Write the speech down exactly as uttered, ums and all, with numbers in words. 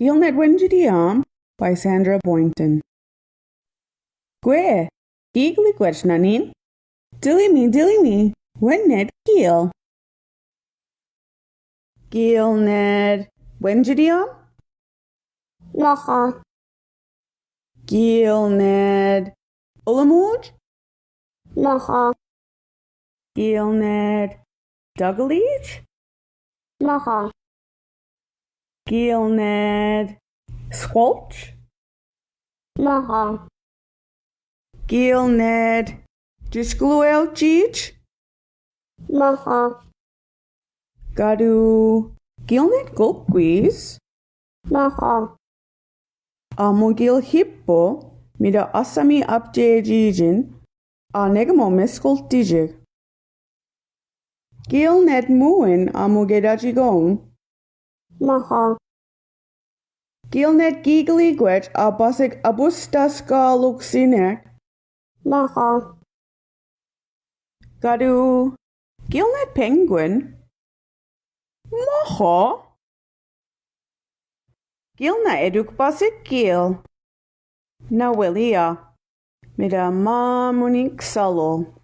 Gilnet, wen jidiyom, by Sandra Boynton. Kwe, gigli kwech nanin. Dilimi, dilimi, wen net gil. Gilnet, wen jidiyom? Maha. Gilnet, ulamuj? Maha. Gilnet, dagalij? Maha. Gilnet, squelch? Maha. Gilnet, jishkuluel jij? Maha. Gadu, gilnet gulkwis? Maha. Amu gil hippo, mira asami apje jijin, a negamo meskul tijik. Gilnet muin amu gedajigon? Maha. Gilnet gigli kwech a basik abustas ka luksinek? Maha. Gadu, gilnet penguin? Maha. Gilna eduk basik gil. Na welia. Mira ma munik salo.